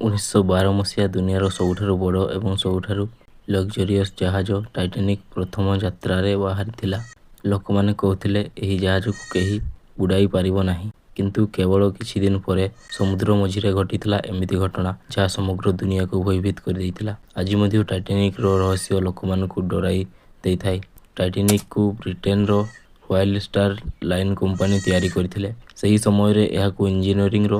1912 ମସିହା ଦୁନିଆର ସବୁଠାରୁ ବଡ଼ ଏବଂ ସବୁଠାରୁ ଲକ୍ଜରିୟସ୍ ଜାହାଜ ଟାଇଟାନିକ୍ ପ୍ରଥମ ଯାତ୍ରାରେ ବାହାରିଥିଲା। ଲୋକମାନେ କହୁଥିଲେ, ଏହି ଜାହାଜକୁ କେହି ବୁଡ଼ାଇ ପାରିବ ନାହିଁ। କିନ୍ତୁ କେବଳ କିଛି ଦିନ ପରେ ସମୁଦ୍ର ମଝିରେ ଘଟିଥିଲା ଏମିତି ଘଟଣା, ଯାହା ସମଗ୍ର ଦୁନିଆକୁ ଭୟଭୀତ କରିଦେଇଥିଲା। ଆଜି ମଧ୍ୟ ଟାଇଟାନିକର ରହସ୍ୟ ଲୋକମାନଙ୍କୁ ଡରାଇ ଦେଇଥାଏ। ଟାଇଟାନିକକୁ ବ୍ରିଟେନର ହ୍ୱାଇଟ ଷ୍ଟାର ଲାଇନ କମ୍ପାନୀ ତିଆରି କରିଥିଲେ। ସେହି ସମୟରେ ଏହାକୁ ଇଞ୍ଜିନିୟରିଂର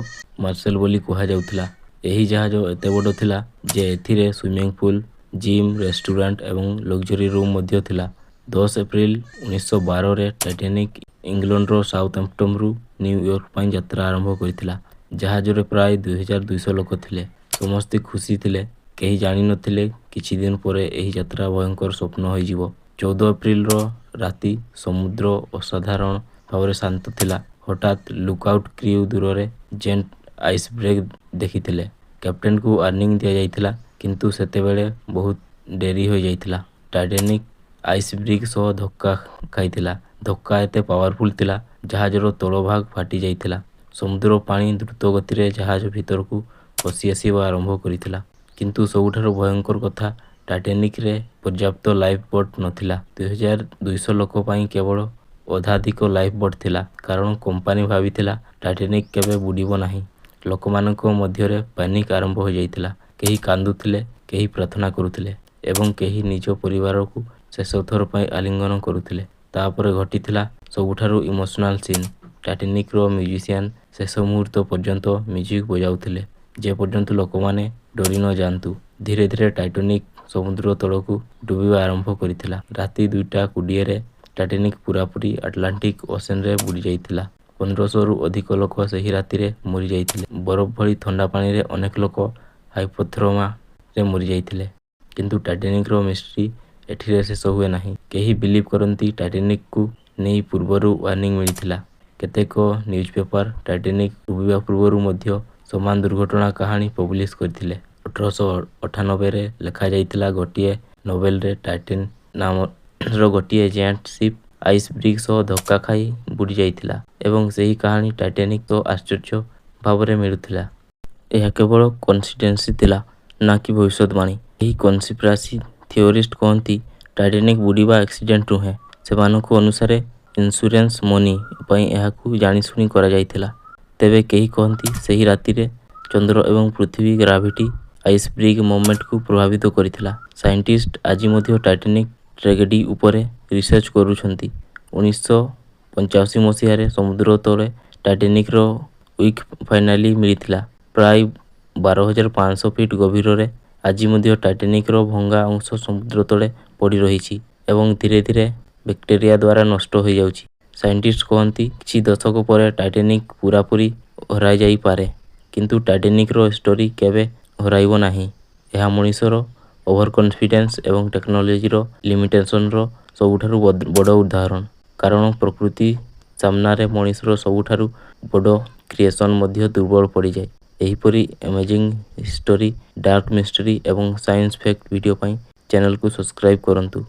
ମାର୍ଭେଲ ବୋଲି କୁହାଯାଉଥିଲା। ଏହି ଜାହାଜ ଏତେ ବଡ଼ ଥିଲା ଯେ ଏଥିରେ ସୁଇମିଂ ପୁଲ, ଜିମ୍, ରେଷ୍ଟୁରାଣ୍ଟ ଏବଂ ଲକ୍ଜରୀ ରୁମ୍ ମଧ୍ୟ ଥିଲା। 10 ଏପ୍ରିଲ 1912 ରେ ଟାଇଟାନିକ ଇଂଲଣ୍ଡର ସାଉଥମ୍ପଟନରୁ ନ୍ୟୁୟର୍କ ପାଇଁ ଯାତ୍ରା ଆରମ୍ଭ କରିଥିଲା। ଜାହାଜରେ ପ୍ରାୟ 2200 ଲୋକ ଥିଲେ। ସମସ୍ତେ ଖୁସି ଥିଲେ। କେହି ଜାଣିନଥିଲେ କିଛି ଦିନ ପରେ ଏହି ଯାତ୍ରା ଭୟଙ୍କର ସ୍ୱପ୍ନ ହୋଇଯିବ। 14 ଏପ୍ରିଲର ରାତି, ସମୁଦ୍ର ଅସାଧାରଣ ଭାବରେ ଶାନ୍ତ ଥିଲା। ହଠାତ୍ ଲୁକଆଉଟ୍ କ୍ରିଉ ଦୂରରେ ଜେଣ୍ଟ ଆଇସବର୍ଗ ଦେଖିଥିଲେ। କ୍ୟାପ୍ଟେନଙ୍କୁ ୱାର୍ଣ୍ଣିଂ ଦିଆଯାଇଥିଲା, କିନ୍ତୁ ସେତେବେଳେ ବହୁତ ଡେରି ହୋଇଯାଇଥିଲା। ଟାଇଟାନିକ ଆଇସବର୍ଗ ସହ ଧକ୍କା ଖାଇଥିଲା। ଧକ୍କା ଏତେ ପାୱାରଫୁଲ୍ ଥିଲା, ଜାହାଜର ତଳ ଭାଗ ଫାଟି ଯାଇଥିଲା। ସମୁଦ୍ର ପାଣି ଦ୍ରୁତ ଗତିରେ ଜାହାଜ ଭିତରକୁ ପଶି ଆସିବା ଆରମ୍ଭ କରିଥିଲା। କିନ୍ତୁ ସବୁଠାରୁ ଭୟଙ୍କର କଥା, ଟାଇଟାନିକରେ ପର୍ଯ୍ୟାପ୍ତ ଲାଇଫ ବୋଟ୍ ନଥିଲା। 2200 ଲୋକ ପାଇଁ କେବଳ ଅଧାଧିକ ଲାଇଫ ବୋଟ୍ ଥିଲା, କାରଣ କମ୍ପାନୀ ଭାବିଥିଲା ଟାଇଟାନିକ କେବେ ବୁଡ଼ିବ ନାହିଁ। ଲୋକମାନଙ୍କ ମଧ୍ୟରେ ପାନିକ ଆରମ୍ଭ ହୋଇଯାଇଥିଲା। କେହି କାନ୍ଦୁଥିଲେ, କେହି ପ୍ରାର୍ଥନା କରୁଥିଲେ ଏବଂ କେହି ନିଜ ପରିବାରକୁ ଶେଷ ଥର ପାଇଁ ଆଲିଙ୍ଗନ କରୁଥିଲେ। ତାପରେ ଘଟିଥିଲା ସବୁଠାରୁ ଇମୋସନାଲ ସିନ୍। ଟାଇଟାନିକର ମ୍ୟୁଜିସିଆନ ଶେଷ ମୁହୂର୍ତ୍ତ ପର୍ଯ୍ୟନ୍ତ ମ୍ୟୁଜିକ ବଜାଉଥିଲେ, ଯେପର୍ଯ୍ୟନ୍ତ ଲୋକମାନେ ଡରି ନ ଯାଆନ୍ତୁ। ଧୀରେ ଧୀରେ ଟାଇଟାନିକ ସମୁଦ୍ର ତଳକୁ ଡୁବିବା ଆରମ୍ଭ କରିଥିଲା। ରାତି 2:20ରେ ଟାଇଟାନିକ ପୂରାପୂରି ଆଟଲାଣ୍ଟିକ ଓସେନରେ ବୁଡ଼ିଯାଇଥିଲା। 1500ରୁ ଅଧିକ ଲୋକ ସେହି ରାତିରେ ମରିଯାଇଥିଲେ। ବରଫ ଭଳି ଥଣ୍ଡା ପାଣିରେ ଅନେକ ଲୋକ ହାଇପୋଥର୍ମିଆରେ ମରିଯାଇଥିଲେ। କିନ୍ତୁ ଟାଇଟାନିକର ମିଷ୍ଟ୍ରି ଏଠିରେ ଶେଷ ହୁଏ ନାହିଁ। କେହି ବିଲିଭ କରନ୍ତି ଟାଇଟାନିକକୁ ନେଇ ପୂର୍ବରୁ ୱାର୍ଣ୍ଣିଂ ମିଳିଥିଲା। କେତେକ ନ୍ୟୁଜପେପର ଟାଇଟାନିକ ଡୁବିବା ପୂର୍ବରୁ ମଧ୍ୟ ସମାନ ଦୁର୍ଘଟଣା କାହାଣୀ ପବ୍ଲିଶ କରିଥିଲେ। 1898ରେ ଲେଖାଯାଇଥିଲା ଗୋଟିଏ ନୋଭେଲରେ ଟାଇଟାନ ନାମର ଗୋଟିଏ ଜାଏଣ୍ଟ ସିପ ଆଇସବର୍ଗ ସହ ଧକ୍କା ଖାଇ ବୁଡ଼ିଯାଇଥିଲା ଏବଂ ସେହି କାହାଣୀ ଟାଇଟାନିକ ସହ ଆଶ୍ଚର୍ଯ୍ୟ ଭାବରେ ମିଳୁଥିଲା। ଏହା କେବଳ କୋଇନ୍ସିଡେନ୍ସ ଥିଲା, ନା କି ଭବିଷ୍ୟଦ୍‌ବାଣୀ? କେହି କନସ୍ପିରାସି ଥିଓରିଷ୍ଟ କହନ୍ତି ଟାଇଟାନିକ ବୁଡ଼ିବା ଆକ୍ସିଡେଣ୍ଟ ନୁହେଁ। ସେମାନଙ୍କ ଅନୁସାରେ ଇନସ୍ୟୁରାନ୍ସ ମନି ପାଇଁ ଏହାକୁ ଜାଣିଶୁଣି କରାଯାଇଥିଲା। ତେବେ କେହି କହନ୍ତି ସେହି ରାତିରେ ଚନ୍ଦ୍ର ଏବଂ ପୃଥିବୀ ଗ୍ରାଭିଟି ଆଇସବର୍ଗ ମୁଭମେଣ୍ଟକୁ ପ୍ରଭାବିତ କରିଥିଲା। ସାଇଣ୍ଟିଷ୍ଟ ଆଜି ମଧ୍ୟ ଟାଇଟାନିକ ଟ୍ରାଜେଡି ଉପରେ ରିସର୍ଚ୍ଚ କରୁଛନ୍ତି। 1985 ମସିହାରେ ସମୁଦ୍ର ତଳେ ଟାଇଟାନିକର ୱିକ୍ ଫାଇନାଲି ମିଳିଥିଲା, ପ୍ରାୟ 12,500 ଫିଟ ଗଭୀରରେ। ଆଜି ମଧ୍ୟ ଟାଇଟାନିକର ଭଙ୍ଗା ଅଂଶ ସମୁଦ୍ର ତଳେ ପଡ଼ିରହିଛି ଏବଂ ଧୀରେ ଧୀରେ ବ୍ୟାକ୍ଟେରିଆ ଦ୍ୱାରା ନଷ୍ଟ ହୋଇଯାଉଛି। ସାଇଣ୍ଟିଷ୍ଟ କହନ୍ତି କିଛି ଦଶକ ପରେ ଟାଇଟାନିକ ପୂରାପୂରି ହରାଇଯାଇପାରେ, କିନ୍ତୁ ଟାଇଟାନିକର ଷ୍ଟୋରି କେବେ ହରାଇବ ନାହିଁ। ଏହା ମଣିଷର ଓଭରକନଫିଡେନ୍ସ ଏବଂ ଟେକ୍ନୋଲୋଜିର ଲିମିଟେସନର ସବୁଠାରୁ ବଡ଼ ଉଦାହରଣ। କାରଣ ପ୍ରକୃତି ସାମ୍ନାରେ ମଣିଷର ସବୁଠାରୁ ବଡ଼ କ୍ରିଏସନ ମଧ୍ୟ ଦୁର୍ବଳ ପଡ଼ିଯାଏ। ଏହିପରି ଆମେଜିଂ ହିଷ୍ଟୋରୀ, ଡାର୍କ ମିଷ୍ଟ୍ରି ଏବଂ ସାଇନ୍ସ ଫ୍ୟାକ୍ଟ ଭିଡିଓ ପାଇଁ ଚ୍ୟାନେଲକୁ ସବସ୍କ୍ରାଇବ କରନ୍ତୁ।